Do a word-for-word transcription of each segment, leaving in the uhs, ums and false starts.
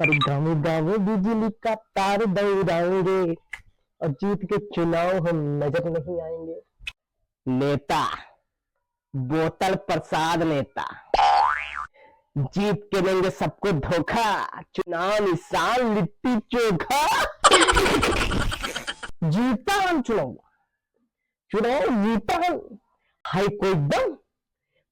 अरे गाँव गाँव बिजली का तार दौड़ाएंगे और जीत के चुनाव हम नजर नहीं आएंगे। नेता, बोतल प्रसाद नेता, जीत के देंगे सबको धोखा, चुनाव निशान लिट्टी चोखा। जीता हम चुनाव, चुनाव जीता हम, है कोई दम,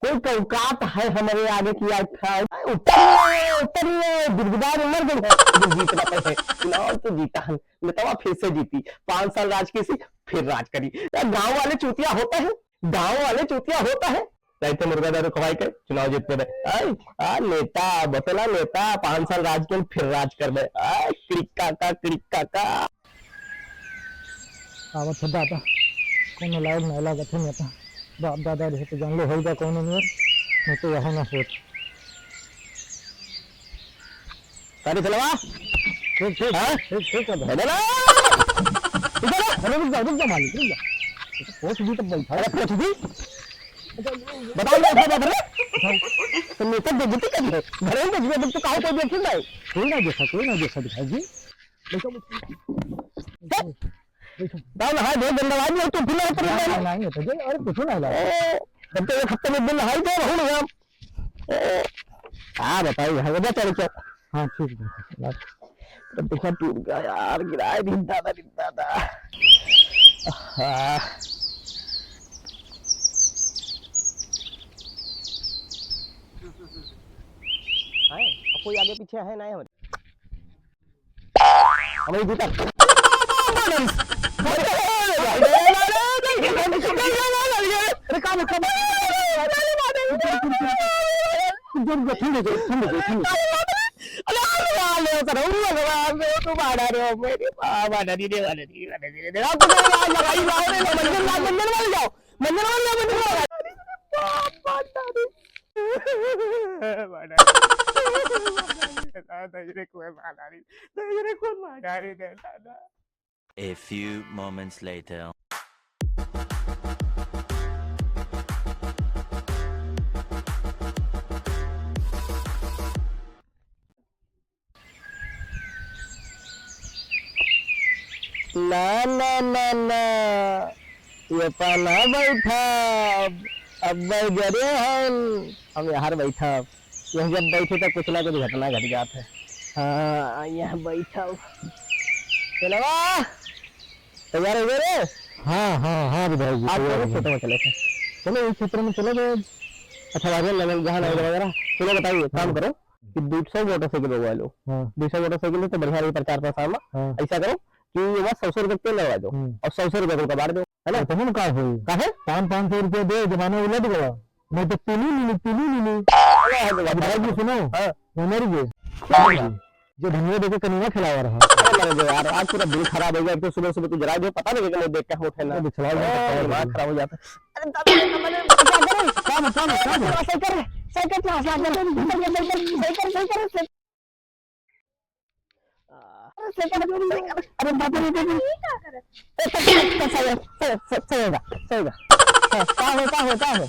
कोई औकात है हमारे आगे कि आज खड़ा हो? उतरिए, उतरिए, गिदगिदा के मर गए हैं, लेकिन जीतना तो है, चुनाव तो जीता हम, नेतावा फिर से जीती, पाँच साल राज की सी, फिर राज करी। या गाँव वाले चूतिया होता है, गाँव वाले चूतिया होता है। नहीं तो मुर्गा दारू खवाई के चुनाव जीतते रहे। आई, आ नेता, बतला नेता, पाँच साल राज के फिर राज कर दे। आई, क्रिक काका, क्रिक काका। आवत है दादा, कौनो लायक नहीं लागत है नेता। बाप दादा रहे तो जान ले होई बा कौनो नियर, नहीं तो यहाँ ना होत। अरे चलवा। ठीक, ठीक, हाँ? ठीक, ठीक है भाई। अरे ना। इधर आ। अरे रुक जा, रुक जा मालिक, रुक जा। पूछ भी तो बैठा। अरे पूछ भी। बताओ ना, क्या बात है? तो नेता बेइज्जती कर ले। घरे में बेइज्जती, तो कहाँ कोई बेइज्जती नहीं? कोई ना देखा, कोई ना देखा दिखाई जी। बैठो, बैठो। बैठो। बताओ ना, हाय, बहुत गंदा आदमी हो, तू फिर ना, नहीं, नहीं, नहीं, तो दे, अरे कुछ ना लगा। ए, जब तो एक हफ्ते में बिल हाई दे, रहूँ ना। ए, का बताई, हगदा चढ़ के। हाँ, ठीक है। तो देखा टूट गया यार, गिराए रे दादा, रे दादा। हाँ। आए, अब कोई आगे पीछे है ना, है? हमारी जूता। अरे, काम है, काम है। जरूर, जरूर, ठंड हो जाए, ठंड हो जाए, ठंड हो जाए। अरे, अरे, अरे, अरे, भगवान रे, तू मारा रे, मेरे बाबा, डरी रे, वाले, डरी रे, वाले, डरी रे, डरी रे। आप तो यार लगाई, लाओ रे, मंदिर, मंदिर वाले जाओ, मंदिर वाले जाओ, मंदिर वाले। बाबा, डरी। मारा रे। दादा, ये कोई मारा रे। दादा, ये कोई मारा रे, दादा। A few moments later. ना, ना, ना, ना, ये पा ना बैठब, अब बैठरे हन, हम यहाँ बैठब। यह जब बैठे तो कुछ ना कुछ घटना घट जात है। हाँ, यहाँ बैठब। चलवा, तैयार हो गए रे? हाँ, हाँ, हाँ, विधायक जी, आप तैयार कौन हो गए। क्षेत्र में चले थे? चलो, इस क्षेत्र में चलो, जो अच्छा, वायरल लेवल जहाँ हाँ। वगैरह। चलो, बताइए, काम हाँ। करो। कि दो सौ मोटरसाइकिल मंगवा लो। हाँ। दो सौ मोटरसाइकिल तो बढ़िया रही प्रचार प्रसार में। हाँ। ऐसा करो कि ये बात सौ सौ रुपये तेल लगवा दो हम्म। और सौ सौ रुपये तुमका बांट दो, है ना? तो हम का होई? काहे? पाँच, पाँच सौ रुपये दे, जमाना उलट गया। मैं तो पीली लीली, पीली लीली। अरे, हाँ, तो अब भाई जी सुनो, हाँ। वो मर गए। क्या हुआ? जो धनिया देके कनिया खिलावा रहा। अरे, मर गए यार, आज पूरा दिन खराब हो गया। एक तो सुबह सुबह तू जरा जो पता नहीं कि मैं देख के होठ है ना। अरे, बिछड़ा गया, ओ, पता दिमाग नहीं। खराब हो जाता है। अरे, दादा, दादा, दादा, क्या करे? काम है, काम है, काम है। Cycle, cycle, cycle, cycle, cycle, cycle. अरे, साइकिल, साइकिल, अरे, बाप रे, बाप रे। ये का करत? ए, cycle, cycle, cycle, cycle, cycle. हाँ, का हो, का हो, का हो? ये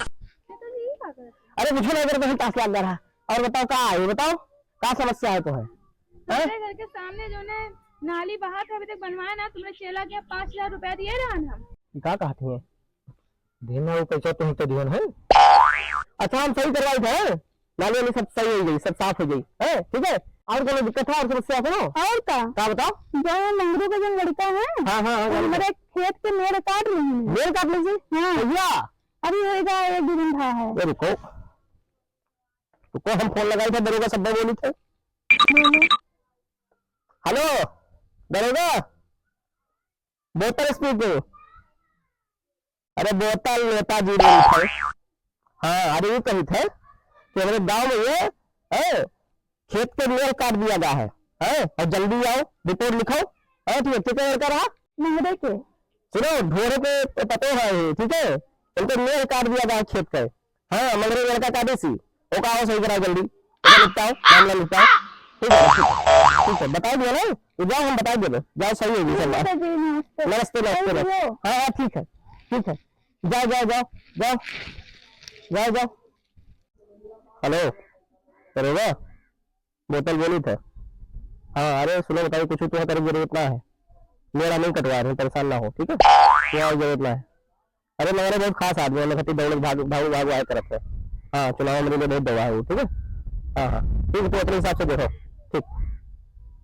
तो ये का करत? अरे, कुछ नहीं करत, वही ताश लाग गया रहा। और बताओ, का है, ये बताओ, का समस्या है तो है? हैं? तुम्हारे घर के सामने जो है नाली बहा था, अभी तक बनवाया ना, तुम्हारे चेला के पाँच हजार रुपया दिए रहन हम। ये का कहती है? देना वो पैसा तुम तो दिहन है। अच्छा, हम सही करवाई थे, हैं? नाली वाली सब सही हो गई, सब साफ हो गई, हैं? ठीक है? और कोनो दिक्कत है और समस्या है कोनो? और का? का बताओ? जो मंगरू का जो लड़का है, हाँ, हाँ, हाँ, वो हाँ। हमारे खेत के मेड़ काट रही है। मेड़ काट लीजिए? हाँ। भैया। अभी होएगा एक दो दिन रहा है। ये रुको। रुको, हम फोन लगाई थे, दरोगा सब बोली थे। बोलो। हेलो, दरोगा। बोतल स्पीकिंग। अरे बोतल नेताजी बोली थे। हाँ, अरे ये कही थे कि हमारे गांव में ये, है, खेत के मेड़ काट दिया गया है, है, और जल्दी आओ, रिपोर्ट लिखाओ, है, ठीक है, कितने लड़का रहा? मंगरे के। सुनो, ढोरे के पतो है ये, ठीक है, उनको मेड़ काट दिया गया है खेत के। हाँ, मंगरे लड़का काटे सी। ओका आओ सही कराओ जल्दी। ओका निपटाओ, मामला निपटाओ। ठीक है, ठीक है। ठीक है, बताई दिया ना? ये जाओ, हम बताई देबे। जाओ, सही होगी सब बात। नमस्ते जी, नमस्ते। नमस्ते, नमस्ते, सही नमस्ते। हो। हाँ, हाँ, ठीक है, ठीक है। जाओ, जाओ, जाओ, जाओ। जाओ, जाओ। हेलो, दरोगा, बोतल बोली थे। हाँ, अरे सुनो, बताइए, कुछ तो करे जरूरत ना है, मेरा नहीं कटवा रहे, परेशान ना हो, ठीक है? कोई जरूरत ना है। अरे, मगर बहुत खास आदमी है, मतलब, दौड़े भाग, भागो, भागो आए तरफ से। हाँ, चुनाव में लिए बहुत दौड़ा है वो, ठीक है? हाँ, हाँ, ठीक है, तू अपने हिसाब से देखो, ठीक।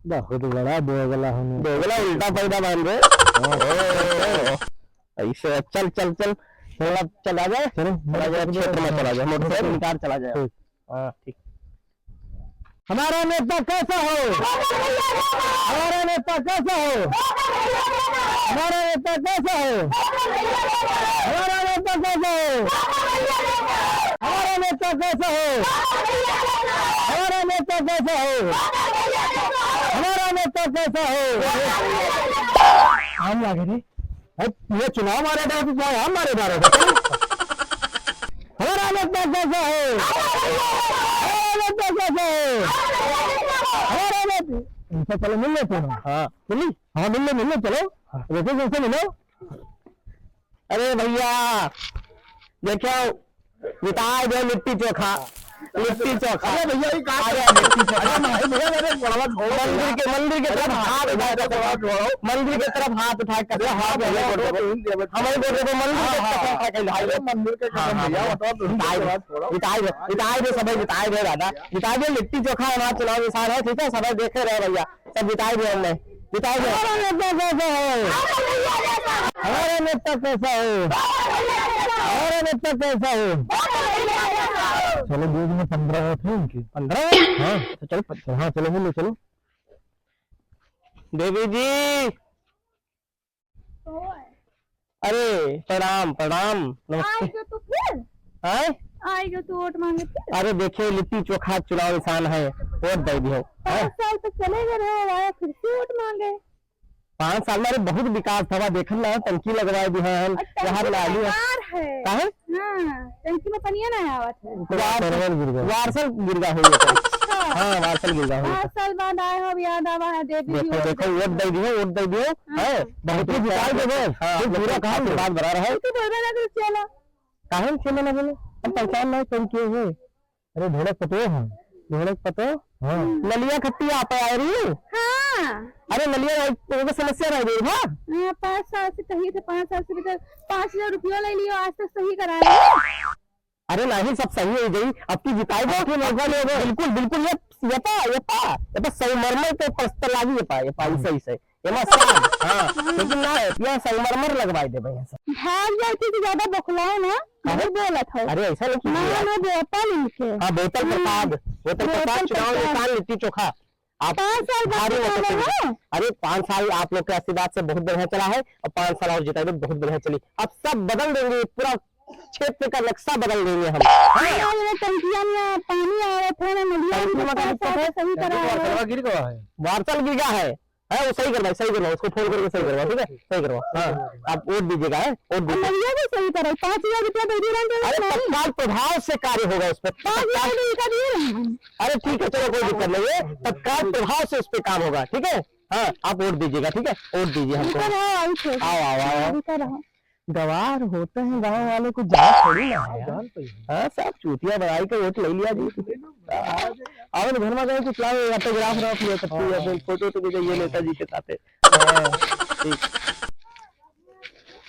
बहुत बड़ा दोगला हूँ मैं। दोगला उल्टा पैदा मान रहे। हाँ। ओ, ऐसे चल, चल, चल, थोड़ा चला जाए, चलो, चला जाए, क्षेत्र में चला जाए, मोटरसाइकिल निकाल चला जाए। ठीक। हाँ, ठीक। हमारा नेता कैसा हो? हमारा नेता कैसा हो? हमारा नेता कैसा हो? हमारा नेता कैसा हो? हमारा नेता कैसा हो? हमारा नेता कैसा हो? हमारा नेता कैसा हो? हम लागे रे। अब ये चुनाव मारे थे, तो चुनाव हम मारे जा रहे थे। हमारा नेता कैसा है? हमारा नेता कैसा है? हमारा नेता, इनसे चलो मिल लेते हैं। हाँ। मिली? हाँ, मिल लो, मिल लो, चलो। हाँ। देखो, इनसे मिलो। अरे भैया, देखो, जिताए दे लिट्टी चोखा, लिट्टी चोखा। अरे भैया, ये का अरे कर रहे हो? लिट्टी चोखा। अरे भाई, भैया, अरे बड़वा छोड़ो मंदिर भैया। के, मंदिर के अरे तरफ भाई, हाथ उठा के, भैया, बड़वा छोड़ो। मंदिर के तरफ हाथ उठा के अरे हाँ भैया, वोट देबे। हम ही वोट देबे, मंदिर के हाँ, हाँ, कसम हाँ। खा के भाई। अरे मंदिर के हाँ, कसम हाँ, भैया, हाँ। बताओ, तुम जिताए दे, बड़वा छोड़ो। जिताए दे, जिताए दे, सब जिताए दे दादा। जिताए दे, लिट्टी चोखा हमारा चुनाव निशान है, ठीक है? सब देखे रहे भैया, सब जिताए दे हमने। जिताई दे। हमारा नेता कैसा है? हमारा नेता कैसा है? हमारा नेता कैसा है? चलो, बीच में पन्द्रह वोट है उनके। पन्द्रह? हाँ। तो चलो, पन्द्रह, हाँ, चलो, बोलो, चलो। देवी जी। अरे, प्रणाम, प्रणाम, नमस्ते। आएगा तो फिर? हैं? आएगा तो वोट मांगे फिर? अरे, देखिए, लिट्टी चोखा चुनाव निशान है, वोट दे दियो। पाँच हैं? साल तो चले गए रहे, आया फिर से वोट मांगे। पाँच साल में, अरे, बहुत विकास भवा, देखन ना, टंकी लगवाए दिया है, अच्छा, यहाँ टंकी में नाली है। बेकार है। काहे? हाँ, टंकी में पनिया ना आवत है। वार्सल, वार्सल गिर गया। वार्सल गिर गया होई ओकर। अच्छा। हाँ, वार्सल गिर गया होई। पाँच साल बाद आए हो, अब याद आवा है, देवी जी देखो, वोट देखो, दे वोट दिया। दे दियो, वोट दे दियो। हाँ। हैं? बहुत ही विकास है, हाँ, फिर पूरा काम आशीर्वाद बना रहे। तू बोलबे ना करो, चला। काहे में चला ना बोले? हम पहचान नहीं, कौन के है? अरे ढोलक पतो है। ढोलक पतो? हाँ। ललिया खट्टी आप आए रही? हाँ। अरे ललिया भाई, तो कोई समस्या नहीं रही, हाँ? हाँ, पाँच साल से कही थे, पाँच साल से भी तो पाँच हजार रुपया ले लियो, आज तक सही कराया नहीं। अरे नहीं, सब सही हो जाई, अब की जिताई दो। अब की मौका ले दो। बिल्कुल, बिल्कुल, ये, ये पा, ये पा, ये पा, संगमरमर के पलस्तर लागी, ये पा, ये पा, हम्म। सही, सही। एमा साग, हाँ, लेकिन ना, यहाँ संगमरमर लगवाई देबे यहाँ सब। भाग जाती तो ज्यादा बखलाओ ना, काहे? बहुत बोलत हो। अरे, ऐसा नहीं ना, कीजिए। ना, बोतल इनके। हाँ, बोतल हम्म। प्रसाद, बोतल बोतल प्रसाद, चुनाव प्रसाद। निशान, लिट्टी चोखा। आप पाँच साल बाद भारी चुनाव मत है। करिए। अरे, पाँच साल आप लोग के आशीर्वाद से बहुत बढ़िया चला है, और पाँच साल और जिताएंगे, बहुत बढ़िया चली। अब सब बदल देंगे, पूरा क्षेत्र का नक्शा बदल देंगे हम। हाँ। यहाँ टंकिया में पानी आवत है ना, नलिया भी टंकी में पाँच साल से सही करा है। वार्सल गिर गया है। वार्सल गिर गया है। हाँ, वो सही करवाए, सही करवाए, उसको फोन करके सही करवाए, ठीक है? सही करवाए। हाँ, आप वोट दीजिएगा, हैं? वोट दीजिए। नलिया भी सही कराए, पाँच हजार रुपया दे दिए रहन, अरे, नहीं। तत्काल प्रभाव से कार्य होगा उस पर। पाँच हजार तत्काल रुपया दिए रहन। अरे, ठीक है, चलो, कोई दिक्कत नहीं है, तत्काल प्रभाव से उस पे काम होगा, ठीक है? हाँ, आप वोट दीजिएगा, ठीक है? वोट दीजिए हमको। इधर आओ, आई थे। आओ, आओ, आओ, आओ। इधर आओ। गवार होते हैं गाँव वाले, कुछ जात थोड़ी ना है यार। हाँ, सब चूतिया बनाई के वोट ले लिया जी। हाँ। और घर में गए कुछ लाओ, autograph राफ ले सकती है, हाँ। फिर फोटो तो खींचो ये नेताजी के साथ है। हाँ, ठीक।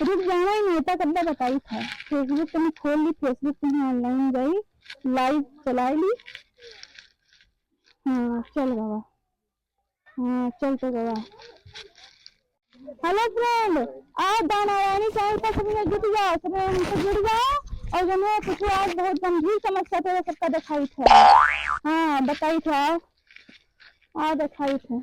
रुक जाना, ये नेता कब बताई था। Facebook तो मैं खोल ली, Facebook पे मैं online गई, live चलाई ली। हाँ, चल बाबा। हाँ, चल तो गवा। Hello friend, आज दानारायणी channel पर सभी लोग जुट जाओ, सभी लोग हमसे जुड़ जाओ। और जो है, कुछ आज बहुत गंभीर समस्या पे सबका दिखाई था। हाँ, बताई था। आ दिखाई था।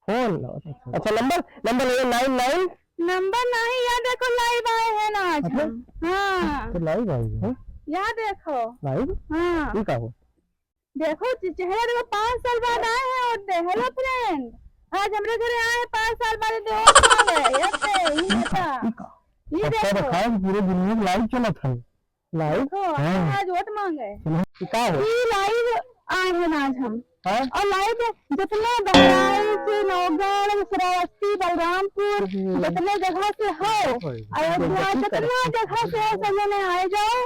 फोन लो। अच्छा, नंबर, नंबर ले लो, nine nine। नंबर नहीं, या देखो, live आए हैं ना आज अच्छा? हम। हाँ। तो live आए हैं? या देखो। Live? हाँ। ये का हो? देखो, चि-, चेहरा देखो, पाँच साल बाद आए हैं वोट दे। Hello friend, आज हमरे घरे आए हैं पाँच साल बाद, दे वोट मांगे। ये दे, ये नेता। ये सबका देखो। रखा है कि पूरे दुनिया में live चलत है। Live? देखो, हाँ। आज वोट मांगे। सुनो, ये का हो? ये live आए हैं आज हम। हाँ? और live जितना बहराइच, नौगढ़, श्रावस्ती, बलरामपुर, हम्म। जितने जगह से हो, हम्म। अयोध्या, जितना जगह से हो, सब जने आए जाओ।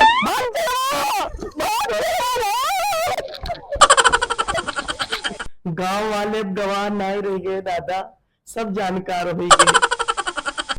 गाँव वाले अब गवाह नाहीं रहि गए दादा, सब जानकार होइ गए।